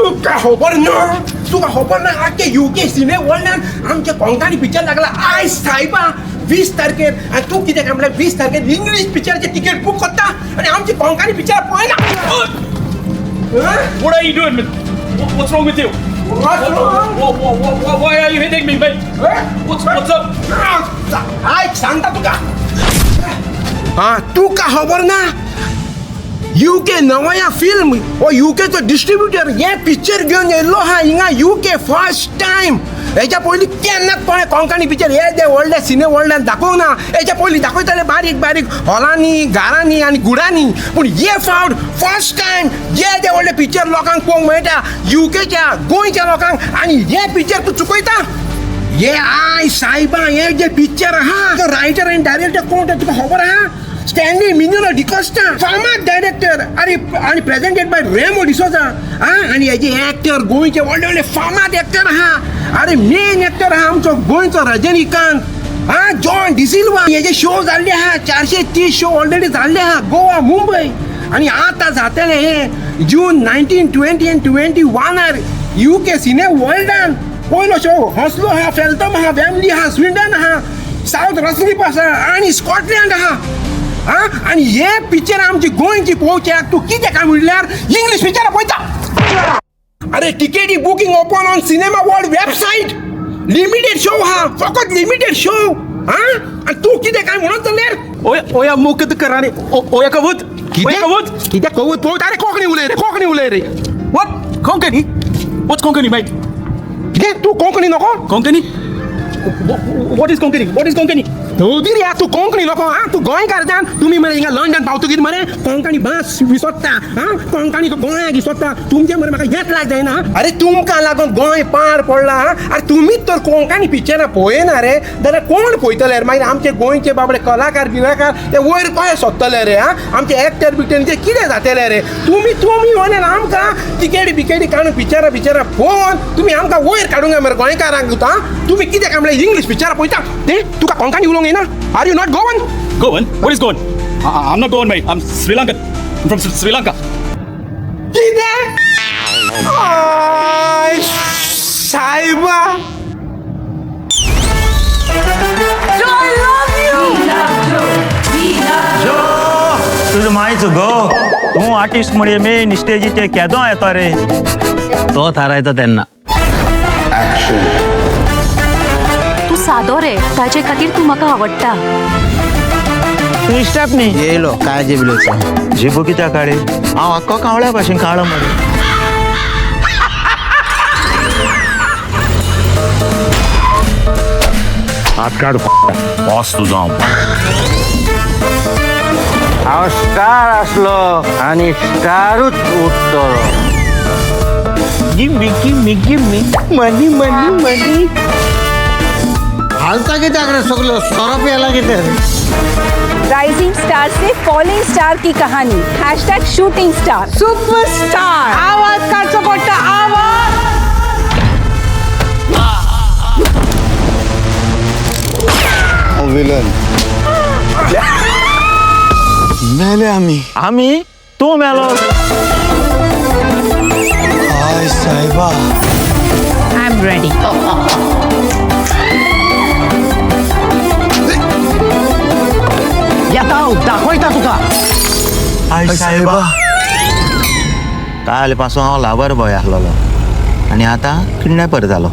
तुका खबर ना, तुका खबर ना आख्खे युके सिने वर्ल्डान आमच्या कोंकणी पिक्चर लागला आयज सायबा 20 तारखेर. आनी तूं कितें काय म्हणल्यार 20 तारखेर इंग्लीश पिक्चराचे तिकेट बूक करता आनी आमची कोंकणी पिक्चर पळयना. What are you doing, man? What's wrong with you? What's wrong? Why are you hitting me, mate? What's up? आयक सांगता तुका. हा तुका खबर ना युके नवया फिल्म हो युकेचो डिस्ट्रिब्युटर हे पिक्चर घेवन येयल्लो आहा हिंगा युके फर्स्ट टायम. हेच्या पयलीं केन्नाच कोणें कोंकणी पिक्चर हे जे व्हडले सिने वर्ल्डान दाखोवंक ना. हेच्या पयलीं दाखयताले बारीक बारीक हॉलांनी, घरांनी आनी गुडांनी, पूण हे फावट फर्स्ट टायम जे जे व्हडले पिक्चर लोकांक पळोवंक मेळटा युकेच्या गोंयच्या लोकांक. आनी हे पिक्चर तूं चुकयता. हे I सायबा हे जे पिक्चर आहा रायटर आनी डायरेक्टर कोण तें तुका खबर आहा? स्टॅनली मिन्युलो डिकोस्टा, फामाद डायरेक्टर आनी आनी प्रेजेंटेड बाय रेमो डिसोजा. आं आनी हेजे एक्टर गोंयचे व्हडले व्हडले फामाद एक्टर आहा. अरे मेन एक्टर आहा आमचो गोंयचो रजनीकांत, आं जॉन डिसिल्वा. हेजे शो जाल्ले आहा, 430 शो ऑलरेडी जाल्ले आहा गोवा मुंबय. आनी आतां जातले हे जून 19, 20 आनी 21 युके सिने वर्ल्डान पयलो शो. हॉस्लो आहा, फेल्टम आहा, वेम्बली आहा, स्विंडन आहा, सावथ रसलीप आसा आनी स्कॉटलँड आहा. आं आनी हे पिक्चर आमची गोंयची पळोवच्याक तूं कितें काय म्हणल्यार इंग्लीश पिक्चरां पळयता. अरे टिकेटी booking open on Cinema World website. Limited show आहा, फकत लिमिटेड शो. आं आनी तूं कितें काय म्हणत जाल्यार ओया ओया मुकद कराने ओया कवूत. ओया कवूत. कितें कवूत पळोवता? अरे कोंकणी उलय रे, कोंकणी उलय रे. What? Konkani? What's Konkani, mate? कितें तूं कोंकणी नको? Konkani? What is Konkani? What is Konkani? रे तूं कोंकणी नको. आं तूं गोंयकार जावन तुमी मरे हिंगा लंडन पावतकीर मरे कोंकणी भास विसरता. आं कोंकणी गोंयाक विसरता. तुमचें मरे म्हाका हेंच लायक जायना. अरे तुमकां लागून गोंय पाड पडला. अरे तुमीच तर कोंकणी पिक्चरां पळयना रे जाल्यार कोण पळयतले रे? मागीर आमचे गोंयचे बाबडे कलाकार बिलाकार ते वयर कशे सोदतले रे? आं आमचे एक्टर बिक्टर ते कितें जातले रे? तुमी तुमी वयल्यान आमकां तिकेटी बिकेटी काडून पिक्चरां बिक्चरां पळोवन तुमी आमकां वयर काडूंक जाय मरे गोंयकारांक. आं तुमी कितें काय म्हणल्यार इंग्लीश पिक्चरां पळयता ते तुका कोंकणी उलोवंक येना? Are you not Goan? Goan? What is Goan? I'm not Goan, mate. I'm Sri Lankan. I'm from Sri Lanka. कितें I सायबा. तुजो मायचो गो तूं आर्टिस्ट म्हणजे मेन स्टेजीचेर केदो येता रे. तो थारायता तेन्ना. तूं सादो रे, ताजे खातीर तूं म्हाका आवडटा. तूं इश्टाप न्ही येयलो काय जिबलेचो जिबो कित्याक काडी? हांव आख्खो कावळ्या भाशेन काळो मरे. हात काड बॉस तुजो हांव. हांव स्टार आसलो आनी स्टारूच उरतलो. Gimme gimme gimme money money money. हालता कित्याक रे सगळो सोरो पियेला कितें? राइजिंग स्टार से फॉलिंग स्टार की कहानी, हैशटैग शूटिंग स्टार, सुपरस्टार. आवाज काडचो पडटा, आवाज. विलन मेले आमी. आमी? तूं मेलो. I सायबा. I am ready. येता हांव, दाखयता तुका. I सायबा. काल पासून हांव लावर बॉय आसलेलो आनी आतां किडनॅपर जालो.